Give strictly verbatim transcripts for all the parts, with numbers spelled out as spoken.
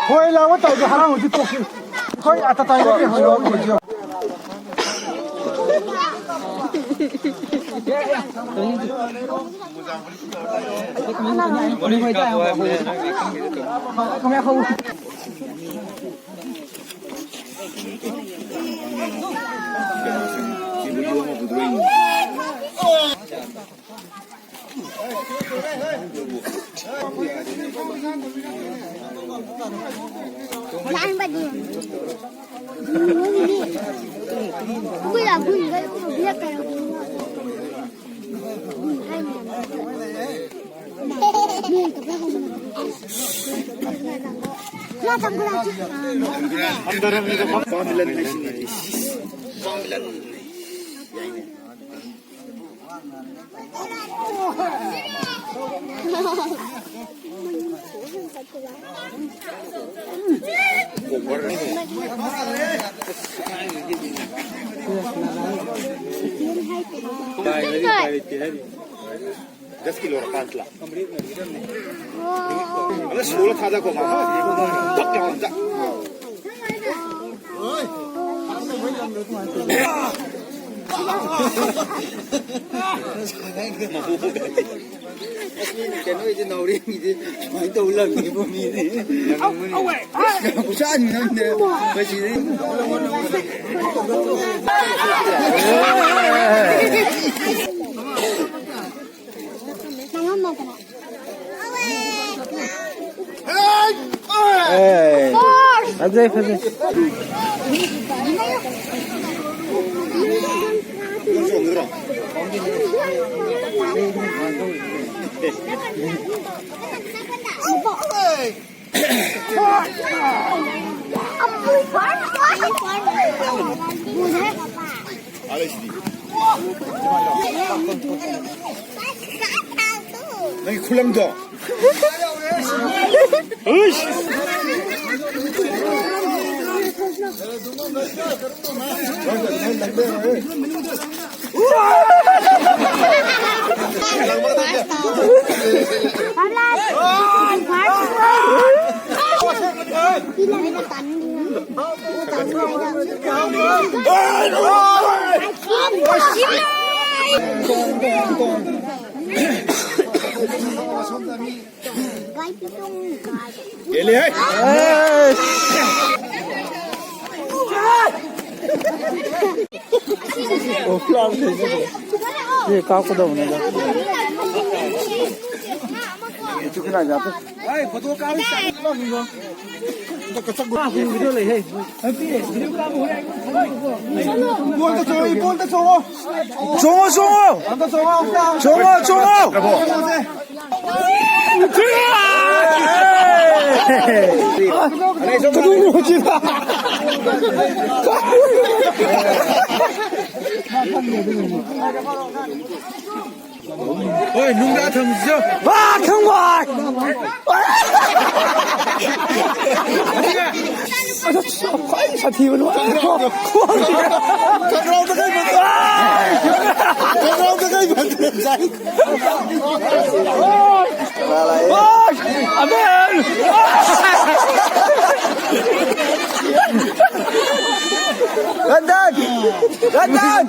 Hoi la wa tau de harang di pok. Hoi ata tai de hoi la wa tau. दस किलो रखा अंतला। अरे सोलह था जा को मार। तक क्या होता? Kano iti nauri mi di, mai tau lang ni bo mi di. Kusa ni nang de, kasi di. Hey! Ajay, ajay. Nang khulang do. Ele hai. Ye kau ko dau na da. Chu kina ja pe. Bol ta cho, bol ta cho. Chungo, chungo. Chungo, chungo. Oi, nung da thang sio. Ah, thang wai. Acha, acha, koi sa thi banu. Koi. Koi. Amen. Randan. Randan.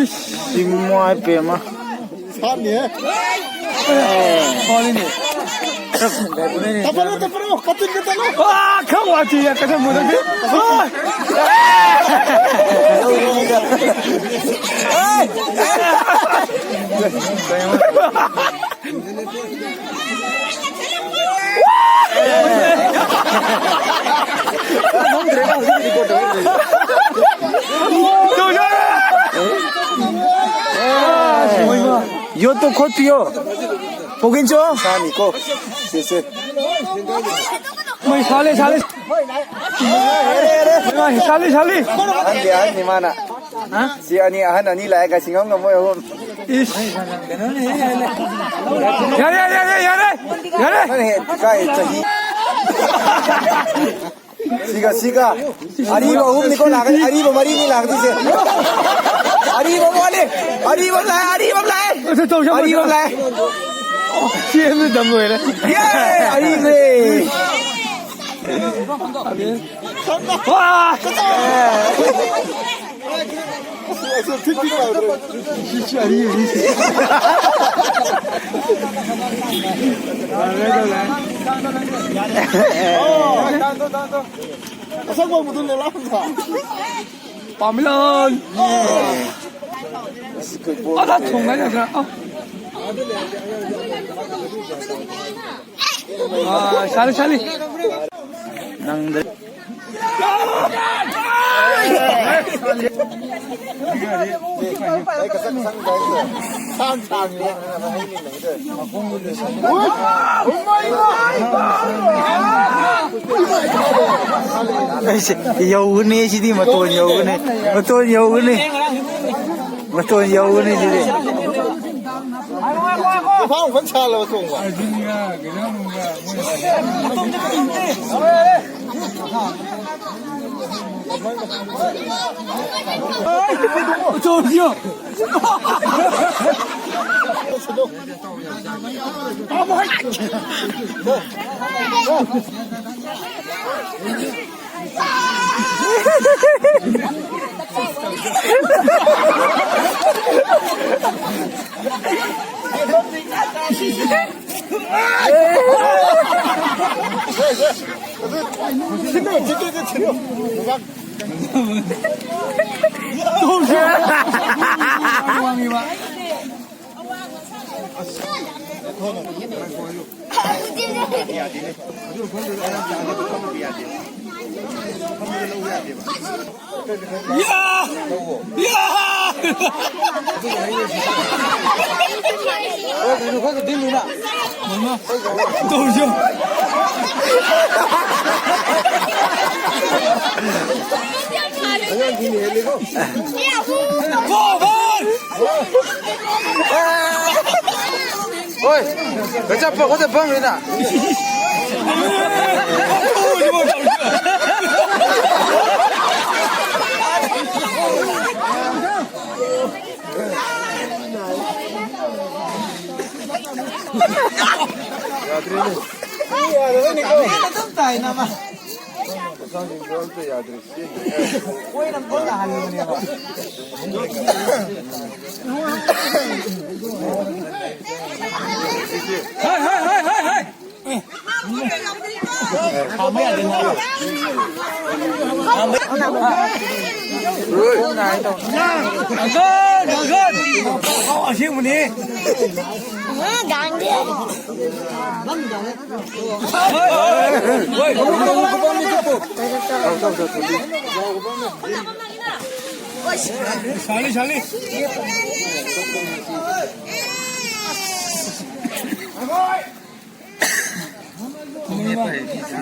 Simai pema. Taparo, taparo, katin ka talo. Ah, kau achi ya, kata mo na. Yo to khot piyo. Pogin cho? Sani ko. Se, se. Mai sale, sale. Mai sale, sale. An dia ni mana. Ha? Si ani ahan ani lai ka singam ngam mo hum. Ish. Yare, yare, yare, yare. Yare. Kan he kai chahi. Siga, siga. Ariba hum ni ko lak, ariba mari ni lak di se. Ari bam lai, ari bam lai, ari bam lai. Asa, tou, tou, ari bam lai. Sian dam lui na. Yay, ari le. Wah! Pamilon. Ada thung na ya. Ah, sali, sali. Nang de. Yau guni sidi, maton yau guni. Maton yau guni. Maton yau guni sidi. Oi, kachap pa khou ta bam rui na.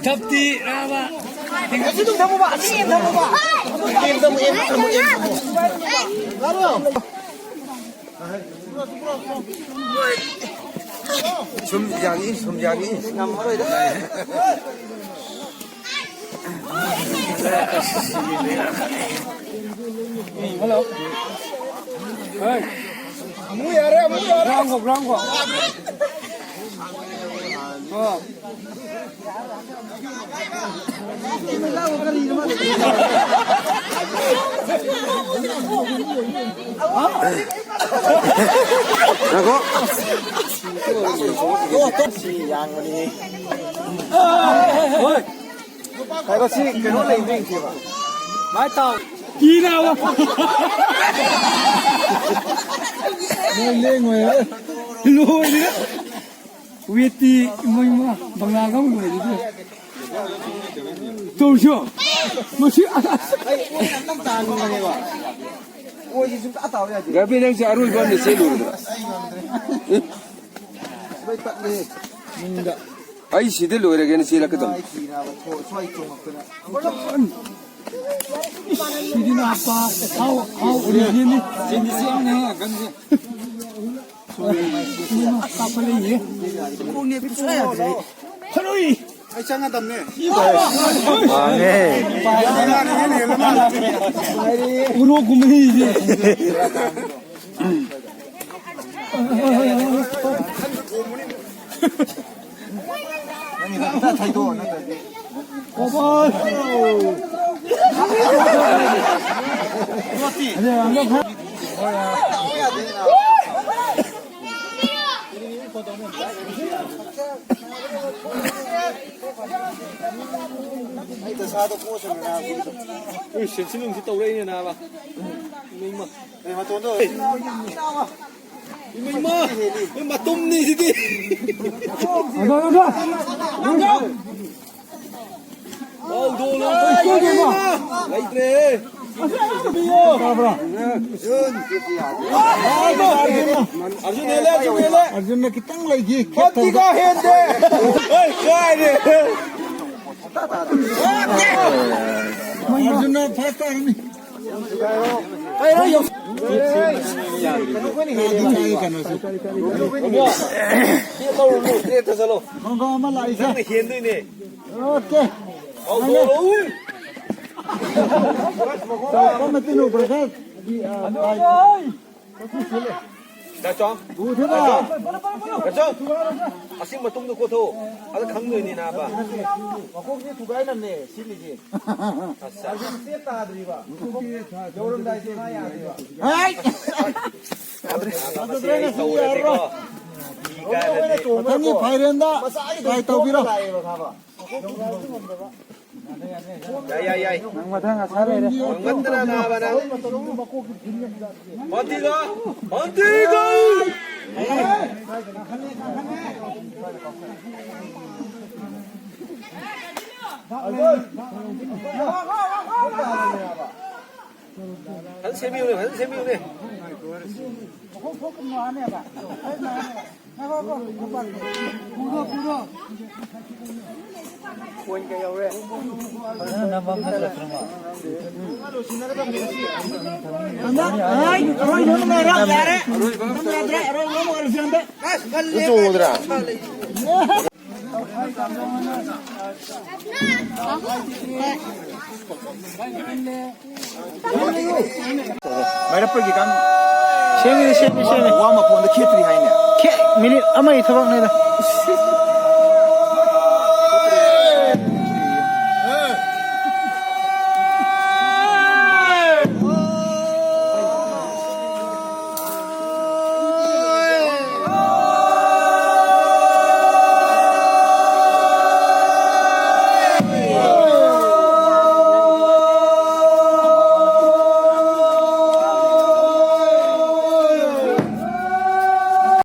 Dapti raba. Sum yang i, sum yang i. Hello. Hey. Amu yare, amu yare. Ground ko, ground ko. Oh. Nako. Oi. Kai ko si kano lei ding si ba. Mai tau. Ki na ba. Loi le ngoi. Loi le. Witi moi ma bang na gam loi le. Tou sio. Mo si. Gabi nang si arui ban ni si lu. Ai si de loi ra gen si la ka dam. Sidi na pa, how, how, ni, ni, ni. Sidi si ang ni, gan si. Ni na pa pa le ye. Kung ni pi sa ya de. Harui. ꯑꯩ ꯆꯪꯒꯗꯕꯅꯦ꯫ ꯋꯥꯡꯉꯦ꯫ ꯌꯥꯅꯤ, ꯌꯥꯅꯤ, ꯌꯥꯅꯤ, ꯌꯥꯅꯤ꯫ ꯎꯔꯣ ꯀꯨꯝꯍꯩꯁꯦ꯫ ꯅꯪꯒꯤ ꯈꯛꯇ ꯊꯩꯗꯣꯛꯑꯣ, ꯅꯠꯇ꯭ꯔꯗꯤ꯫ ꯑꯩ ꯗꯁꯥꯗꯣ ꯀꯣꯛ ꯁꯟꯅ ꯅꯥꯕ꯫ ꯎꯏ, ꯁꯤꯟꯁꯤꯟ ꯅꯨꯡꯁꯤ ꯇꯧꯔꯛꯏꯅꯦ ꯅꯥꯕ꯫ ꯏꯃꯩꯃ꯫ ꯑꯦ, ꯃꯇꯣꯟꯗꯣ꯫ ꯏꯃꯩꯃ꯫ ꯏꯃꯩ ꯃꯇꯨꯝꯅꯤ ꯁꯤꯗꯤ꯫ ꯍꯧꯗꯣꯛꯂꯣ! ꯂꯩꯇ꯭ꯔꯦ! ꯑꯔꯖꯨꯟ ꯍꯦꯜꯂꯦ, ꯑꯔꯖꯨꯟ ꯍꯦꯜꯂꯦ! ꯑꯔꯖꯨꯟꯅ ꯈꯤꯇꯪ ꯂꯩꯈꯤ, ꯈꯦꯠ ꯊꯝꯕ꯫ ꯍꯦꯟꯗꯦ! ꯍꯣꯏ, ꯀꯥꯏꯔꯦ! ꯑꯔꯖꯨꯟꯅ first ꯇꯥꯔꯅꯤ꯫ ꯀꯥꯏꯔꯣ, ꯌꯧ-, ꯌꯥꯗ꯭ꯔꯤ꯫ ꯀꯥꯏ, ꯀꯩꯅꯣꯁꯦ꯫ ꯈꯣꯡꯒꯥꯎ ꯑꯃ ꯂꯥꯛꯏꯁꯦ꯫ ꯅꯪꯅ ꯍꯦꯟꯗꯣꯏꯅꯦ꯫ Okay. ꯍꯧꯗꯣꯛꯂꯣ! ꯆꯥꯎꯈꯠꯄ ꯃꯇꯤꯟ ꯎꯕ꯭ꯔꯥ ꯈꯔ? ꯗꯥꯆꯣꯡ! ꯎꯗꯦꯗ꯫ ꯗꯥꯆꯣꯡ! ꯑꯁꯤ ꯃꯇꯨꯡꯗ ꯀꯣꯊꯣ꯫ ꯑꯗ ꯈꯪꯗꯣꯏꯅꯤ ꯅꯥꯕ꯫ ꯃꯀꯣꯛꯁꯦ ꯊꯨꯒꯥꯏꯅꯕꯅꯦ ꯁꯤꯜꯂꯤꯁꯦ꯫ ꯑꯠꯆꯥ꯫ ꯑꯗꯨ ꯁꯦꯞ ꯇꯥꯗ꯭ꯔꯤꯕ꯫ ꯌꯧꯔꯝꯗꯥꯏꯁꯦ ꯃꯥ ꯌꯥꯗ꯭ꯔꯤꯕ꯫ ꯍꯥꯏ! ꯌꯥꯗ꯭ꯔꯦ꯫ ꯇꯧꯔꯗꯤꯀꯣ꯫ ꯃꯊꯪꯒꯤ ꯐꯥꯏꯔꯦꯟꯗ try ꯇꯧꯕꯤꯔꯣ꯫ ꯌꯥꯏ, ꯌꯥꯏ, ꯌꯥꯏ꯫ ꯅꯪ ꯃꯊꯪ ꯑꯁꯥ ꯂꯩꯔꯦ꯫ ꯋꯥꯡꯃꯟꯗꯅ ꯅꯥꯕ ꯅꯪ꯫ ꯄꯥꯟꯇꯤꯒ! ꯄꯥꯟꯇꯤꯒ! ꯐꯖꯅ ꯁꯦꯝꯕꯤꯌꯨꯅꯦ, ꯐꯖꯅ ꯁꯦꯝꯕꯤꯌꯨꯅꯦ꯫ ꯃꯩꯔꯥ ꯄꯒꯤ ꯀꯥꯡ꯫ ꯁꯦꯝꯃꯤ, ꯁꯦꯝꯃꯤ, ꯁꯦꯝꯃꯤ꯫ ꯋꯥ ꯃꯈꯣꯟꯗ ꯈꯦꯠꯇ꯭ꯔꯤ ꯍꯥꯏꯅꯦ꯫ ꯈꯦ-, minute ꯑꯃꯒꯤ ꯊꯕꯛꯅꯦꯗ꯫